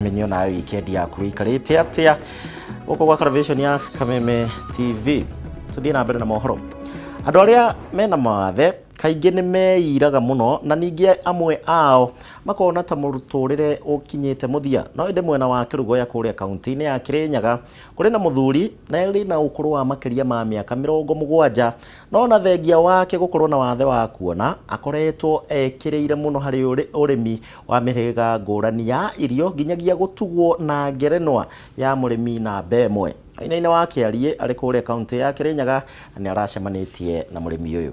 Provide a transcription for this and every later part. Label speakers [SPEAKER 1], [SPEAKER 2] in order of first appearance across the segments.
[SPEAKER 1] Menye nayo weekend yaku ĩikarĩte atĩa gũkũ gwa television ya Kameme TV. Tũthiĩ na mbere na mohoro. Andũ arĩa mena mawathe kaingĩ nĩ meiraga mũno na ningĩ amwe ao makona ta mũtũrĩre ũkinyĩte mũthia. No ĩndĩ mwena wa Kĩrũgoya kũrĩa kaunti-inĩ ya Kĩrĩnyaga kũrĩ na mũthuri na arĩ na ũkũrũ wa makĩria ma mĩaka 70 no na thengia wake gũkorwo na wathe wa kuona akoretwo ekĩrĩire mũno harĩ ũrĩmi wa mĩhĩrĩga ngũrani ya irio nginyagia gũtugwo na ngerenwa ya mũrĩmi namba ĩmwe. Wainaina wa Kĩariĩ arĩ kũrĩa kaunti ya Kĩrĩnyaga na nĩ aracemanĩtie na mũrĩmi ũyũ.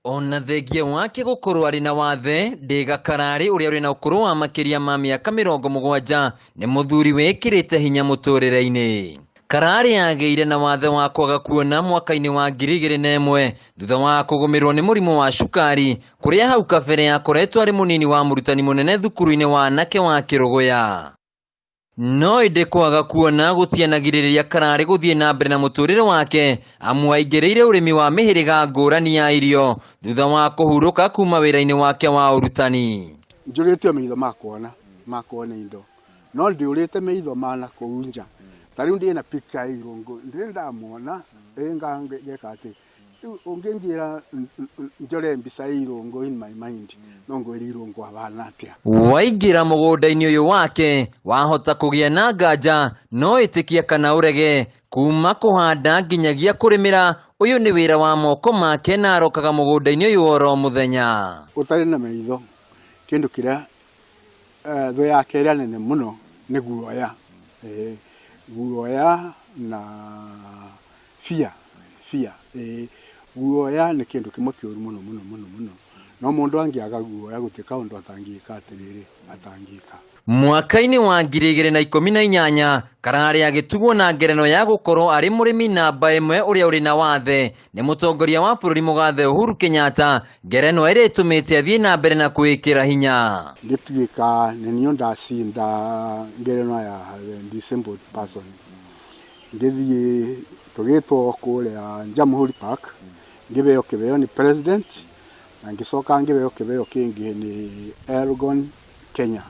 [SPEAKER 2] Ona thengia wake gũkorwo arĩ na wathe Ndĩga Kararĩ ũrĩa ũrĩ na ũkũrũ wa makĩria ma mĩaka 70 nĩ mũthuri wĩkĩrĩte hinya mũtũrĩre-inĩ. Kararĩ agĩire na wathe wa kwaga kuona mwaka-inĩ wa 2001 thutha wa kũgũmĩrwo nĩ mũrimũ wa cukari kũrĩa hau kabere akoretwo arĩ mũnini wa mũrutani mũnene thukuru-inĩ wa anake wa Kĩrũgũya. No ĩndĩ kwaga kuona gũtianagirĩrĩria Kararĩ gũthiĩ na mbere na mũtũrĩre wake amu aingĩrĩire ũrĩmi wa mĩhĩrĩga ngũrani ya irio thutha wa kũhurũka kuma wĩra-inĩ wake wa ũrutani.
[SPEAKER 3] Njũrĩtio maitho ma kuona ma kuona indo no ndiũrĩte maitho ma na kũu nja ta rĩu ndĩna picture ya Irũngũ ndirĩ ndamuona ngeka atĩ rĩu ũngĩnjĩra njore mbica ya Irũngũ in my mind no ngwĩre Irũngũ abana atĩa.
[SPEAKER 2] Waingĩra mũgũnda-inĩ ũyũ wake wahota kũgĩa na nganja no ĩtĩkia kana ũrege kuma kũhanda nginyagia kũrĩmĩra ũyũ nĩ wĩra wa moko make na arokaga mũgũnda-inĩ ũyũ oro mũthenya.
[SPEAKER 3] Ũtarĩ na maitho kĩndũ kĩrĩa thũ yake ĩrĩa nene mũno nĩ guoya, guoya na fear, fear, guoya nĩ kĩndũ kĩmwe kĩũru mũno mũno mũno mũno no mũndũ angĩaga guoya gũtirĩ kaũndũ atangĩka atĩrĩrĩ atangĩka.
[SPEAKER 2] Mwaka-inĩ wa 2018 Kararĩ agĩtugwo na ngerenwa ya gũkorwo arĩ mũrĩmi namba ĩmwe ũrĩa ũrĩ na wathe nĩ mũtongoria wa bũrũri mũgathe Uhuru Kenyatta, ngerenwa ĩrĩa ĩtũmĩte athiĩ na mbere na kwĩĩkĩra hinya.
[SPEAKER 3] Ngĩtuĩka nĩ niĩ ndacinda ngerenwa ya disabled person ngĩthiĩ tũgĩtwo kũrĩa Jamhuri Park ngĩheo kĩheo nĩ president na ngĩcoka ngĩheo kĩheo kĩngĩ nĩ Elgon Kenya.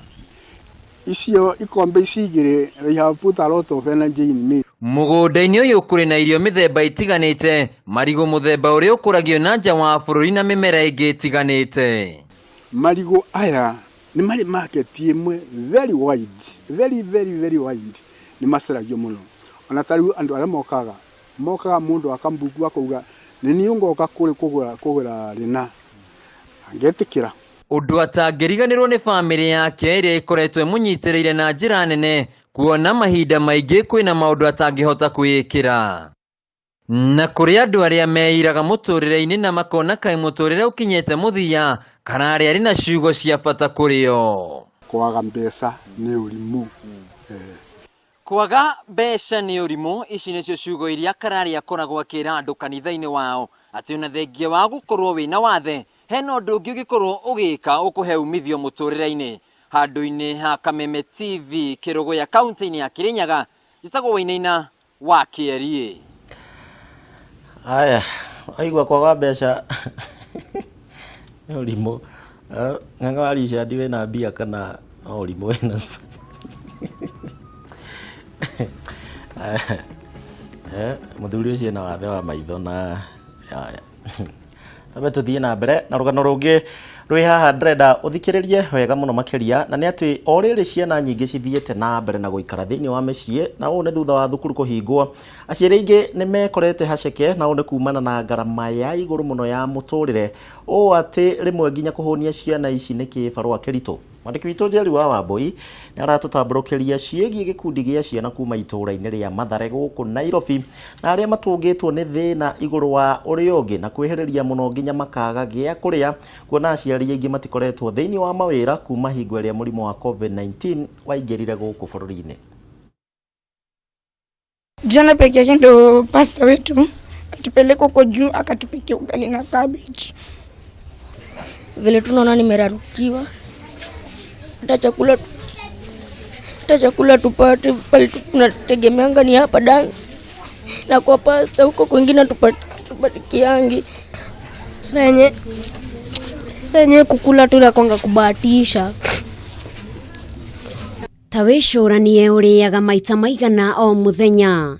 [SPEAKER 3] Icio ikombe ici igĩrĩ they have put a lot of energy in me.
[SPEAKER 2] Mũgũnda-inĩ ũyũ kũrĩ na irio mĩthemba ĩtiganĩte, marigũ mũthemba ũrĩa ũkũragio na nja wa bũrũri na mĩmera ĩngĩ ĩtiganĩte.
[SPEAKER 3] Marigũ aya nĩ marĩ market ĩmwe very wide, very very very wide, nĩ macaragio mũno. Ona ta rĩu andũ arĩa mokaga, mokaga mũndũ akambuku akauga nĩ niĩ ngoka kũrĩ kũgũra kũgũra rĩna, angetĩkĩra.
[SPEAKER 2] Ũndũ atangĩriganĩrwo nĩ bamĩrĩ yake ĩrĩa ĩkoretwo ĩmũnyitĩrĩire na njĩra nene kuona mahinda maingĩ kwĩna maũndũ atangĩhota kwĩĩkĩra. Na kũrĩ andũ arĩa meiraga mũtũrĩre-inĩ na makona kaĩ mũtũrĩre ũkinyĩte mũthia, Kararĩ arĩ na ciugo cia bata kũrĩ o.
[SPEAKER 3] Kwaga mbeca nĩ ũrimũ.
[SPEAKER 2] Kwaga mbeca nĩ ũrimũ, ici nĩcio ciugo iria Kararĩ akoragwo akĩra andũ kanitha-inĩ wao atĩ ona thengia wa gũkorwo wĩna wathe hena ũndũ ũngĩ ũngĩkorwo ũgĩka ũkũhe umithio mũtũrĩre-inĩ. Handũ-inĩ ha Kameme TV Kĩrũgũya kaunti-inĩ ya Kĩrĩnyaga, njĩtagwo Wainaina wa Kĩeriĩ.
[SPEAKER 1] Aya, waigua kwaga mbeca nĩ ũrimũ. Ng'ang'a wa Richard wĩna mbia kana no ũrimũ wĩna? Mũthuri ũcio ena wathe wa maitho na haya. Tambe tũthiĩ na mbere na rũgano rũngĩ rwĩ haha ndĩrenda ũthikĩrĩrie wega mũno makĩria na nĩ atĩ o rĩrĩ ciana nyingĩ cithiĩte na mbere na gũikara thĩinĩ wa mĩciĩ na ũũ nĩ thutha wa thukuru kũhingwo aciari aingĩ nĩ mekorete haceke na ũũ nĩ kumana na ngarama ya igũrũ mũno ya mũtũrĩre ũũ atĩ rĩmwe nginya kũhũnia ciana ici nĩ kĩbarũa kĩritũ. Mwandĩki witũ Njeri wa Wambui nĩ aratũtambũrũkĩria ciĩgiĩ gĩkundi gĩa ciana kuma itũũra-inĩ rĩa Mathare gũkũ Nairobi na arĩa matũngĩtwo nĩ thĩna igũrũ wa ũrĩa ũngĩ na kwĩhĩrĩria mũno nginya makaga gĩa kũrĩa kuona aciari aingĩ matikoretwo thĩinĩ wa mawĩra kuma hingo ĩrĩa mũrimũ wa COVID-19 waingĩrire gũkũ bũrũri-inĩ.
[SPEAKER 4] Jana peke yake ndo pasta wetu atupeleka huko juu akatupikia ugali na cabbage.
[SPEAKER 5] Vile tunaona nimerarukiwa, hata chakula tupate pale tunategemeanga ni hapa dance na kwa pasta huko kwingine tupatikiangi.
[SPEAKER 6] Senye kukula tu nakwanga kubahatisha. Ta wĩcũranie ũrĩaga maita maigana o mũthenya.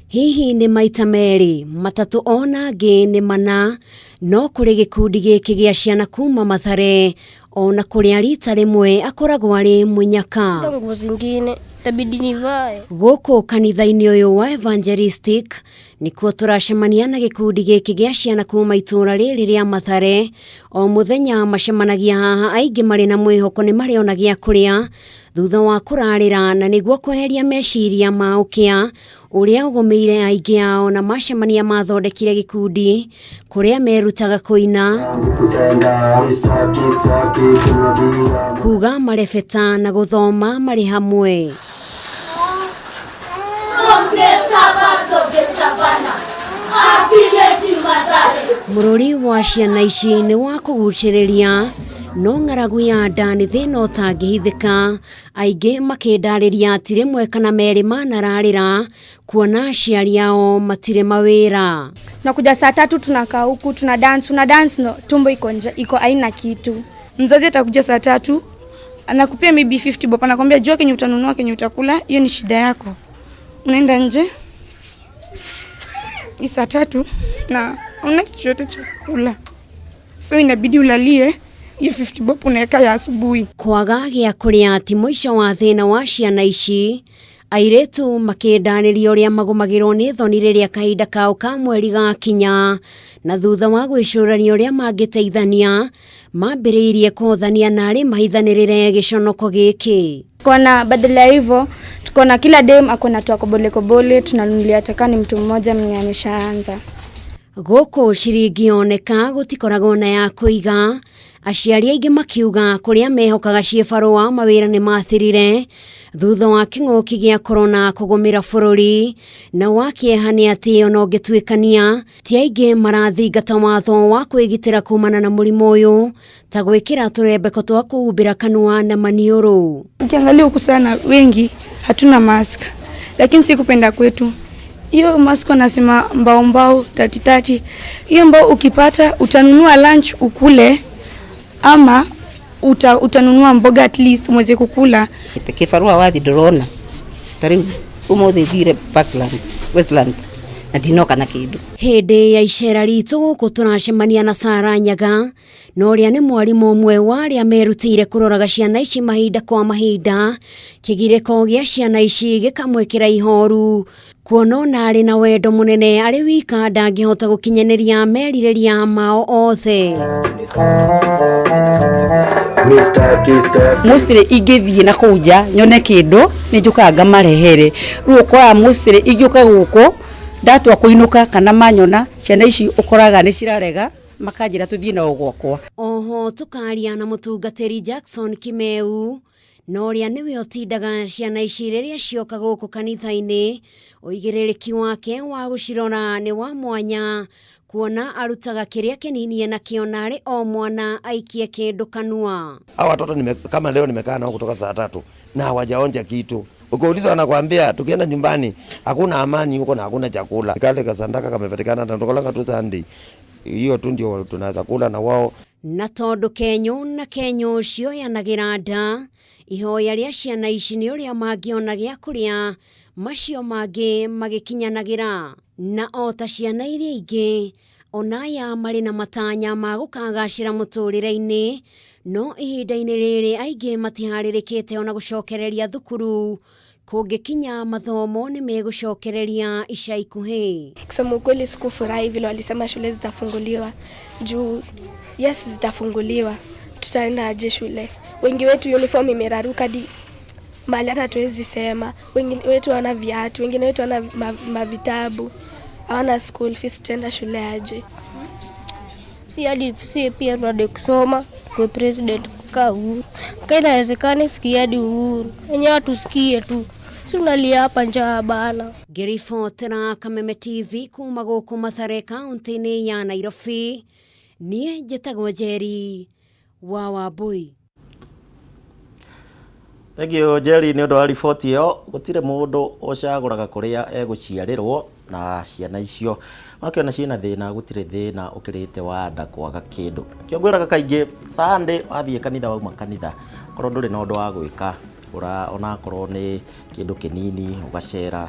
[SPEAKER 6] Hihi nĩ maita merĩ, matatũ ona angĩ nĩ mana, no kũrĩ gĩkundi gĩkĩ gĩa ciana kuma Mathare, ona kũrĩa rita rĩmwe akoragwo arĩ mũnyaka.
[SPEAKER 5] Sina nguo zingine, itabidi nivae.
[SPEAKER 6] Gũkũ kanitha-inĩ ũyũ wa Evangelistic nĩkuo tũracemania na gĩkundi gĩkĩ gĩa ciana kuma itũũra rĩrĩ rĩa Mathare. O mũthenya macemanagia haha aingĩ marĩ na mwĩhoko nĩ marĩona gĩa kũrĩa thutha wa kũrarĩra na nĩguo kweheria meciria ma ũkĩa ũrĩa ũgũmĩire aingĩ ao na macemania mathondekire gĩkundi kũrĩa merutaga kũina, kuga marebeta na gũthoma marĩ hamwe. Mũrũri wa ciana ici nĩ wa kũgucĩrĩria no ng'aragu ya nda nĩ thĩna ũtangĩhithĩka, aingĩ makĩndarĩria ti rĩmwe kana merĩ manararĩra kuona aciari ao matirĩ mawĩra.
[SPEAKER 4] Tunakuja saa tatu tunakaa huku tuna dance, una dance no, tumbo iko nja, iko haina kitu. Mzazi atakuja saa tatu anakupia maybe 50 bob, anakwambia jua kenye utanunua kenye utakula, hiyo ni shida yako. Unaenda nje ni saa tatu na una kitu chochote cha kukula, so inabidi ulalie hiyo 50 bob unaweka ya asubuhi.
[SPEAKER 6] Kwaga gĩa kũrĩa ti mũico wa thĩna wa ciana ici, airĩtu makĩndarĩria ũrĩa magũmagĩrwo nĩ thoni rĩrĩa kahinda kao ka mweri gakinya, na thutha wa gwĩcũrania ũrĩa mangĩteithania mambĩrĩirie kũhothania na arĩ mahithanĩrĩre gĩconoko gĩkĩ.
[SPEAKER 4] Kona badala ya hivyo tuko na kila dem ako na twakobole kobole, tunanunulia hata kama ni mtu mmoja mwenye ameshaanza.
[SPEAKER 6] Gũkũ ciringi yoneka gũtikoragwo na ya kũiga, aciari aingĩ makiuga kũrĩa mehokaga ciĩbarũa mawĩra nĩ mathirire thutha wa kĩng'ũki gĩa korona kũgũmĩra bũrũri, na wa kĩeha nĩ atĩ ona ũngĩtuĩkania ti aingĩ marathingata watho wa kwĩgitĩra kumana na mũrimũ ũyũ ta gwĩkĩra tũrembeko twa kũhumbĩra kanua na maniũrũ.
[SPEAKER 4] Ukiangalia huku sana wengi hatuna mask, lakini si kupenda kwetu hiyo mask wanasema mbao mbao tati tati, hiyo mbao ukipata utanunua lunch ukule ama utanunua mboga at least mweze kukula.
[SPEAKER 7] Kibarua wathi ndurona ta riu umuthi thire Parklands Westlands na ndinoka na kindu.
[SPEAKER 6] Hĩndĩ ya icera ritũ gũkũ tũracemania na Sara Nyaga na ũrĩa nĩ mwarimũ ũmwe wa arĩa merutĩire kũroraga ciana ici mahinda kwa mahinda, kĩgirĩko gĩa ciana ici gĩkamwĩkĩra ihoru kuona ona arĩ na wendo mũnene arĩ wika ndangĩhota gũkinyanĩria merirĩria mao othe.
[SPEAKER 8] Mostly ingĩthiĩ na kũu nja nyone kĩndũ nĩ njũkaga ngamarehere, rĩu ũkoraga mostly ingĩũka gũkũ ndatua kũinũka kana manyona ciana ici ũkoraga nĩ cirarega makanjĩra tũthiĩ nao gwakwa.
[SPEAKER 6] Oho tũkaria na mũtungatĩri Jackson Kimeu na ũrĩa nĩwe ũtindaga ciana ici rĩrĩa cioka gũkũ kanitha-inĩ, ũigĩrĩrĩki wake wa gũcirora nĩ wa mwanya kuona arutaga kĩrĩa kĩnini enakĩo narĩ o mwana aikie kĩndũ kanua.
[SPEAKER 9] Hawa watoto kama leo nimekaa nao kutoka saa tatu na hawajaonja kitu. Ukiuliza wanakuambia tukienda nyumbani hakuna amani huko na hakuna chakula. Kale kasandaka kamepatikana na tukolanga tu Sunday. Hiyo tu ndio tunaweza kula na wao.
[SPEAKER 6] Na tondu kenyũ na kenyũ cioyanagĩra nda, ihoya rĩa ciana ici nĩ ũrĩa mangĩona gĩa kũrĩa, macio mangĩ magĩkinyanagĩra. Na o ta ciana iria ingĩ, ona aya marĩ na matanya ma gũkagacĩra mũtũrĩre-inĩ, no ihinda-inĩ rĩrĩ aingĩ matiharĩrĩkĩte ona gũcokereria thukuru, kũngĩkinya mathomo nĩ megũcokereria ica ikuhĩ.
[SPEAKER 10] Kusema ukweli sikufurahi vile walisema shule zitafunguliwa. Juu yes zitafunguliwa, tutaenda aje shule? Wengi wetu uniform imeraruka hadi mahali hata hatuwezi sema. Wengi wetu hawana viatu, wengine wetu hawana mavitabu, hawana school fees, tutaenda shule aje?
[SPEAKER 5] Si hadi si pia tunadai kusoma kwa president kukaa uhuru. Kama inawezekana ifikie hadi uhuru. Wenyewe watusikie tu. Si unalia hapa njaa bana.
[SPEAKER 6] Ngĩribotera Kameme TV kuma gũkũ Mathare kaunti-inĩ ya Nairobi, niĩ njĩtagwo Njeri wa Wambui.
[SPEAKER 1] Thank you Jerry nĩ ũndũ wa riboti ĩyo. Gũtirĩ mũndũ ũcagũraga kũrĩa egũciarĩrwo na ciana icio wakĩona ciĩna thĩna, gũtirĩ thĩna ũkĩrĩte wa nda kwaga kĩndũ. Kĩo ngwĩraga kaingĩ Sunday wathiĩ kanitha wauma kanitha korwo ndũrĩ na ũndũ wa gwĩka Gũra onakorwo nĩ kĩndũ kĩnini ũgacera,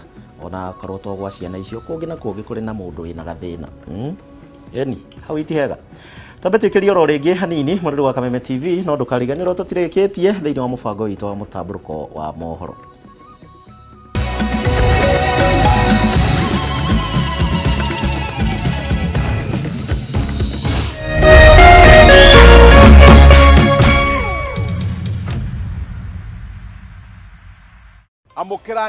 [SPEAKER 1] onakorwo to gwa ciana icio, kũngĩ na kũngĩ kũrĩ na mũndũ wĩna gathĩna. Eni hau itihega. Twambe twĩkĩrie oro rĩngĩ hanini mũrĩrĩ wa Kameme TV, no ndũkariganĩrwo tũtirĩkĩtie thĩinĩ wa mũbango witũ wa mũtambũrũko wa mohoro.
[SPEAKER 11] Amũkĩra.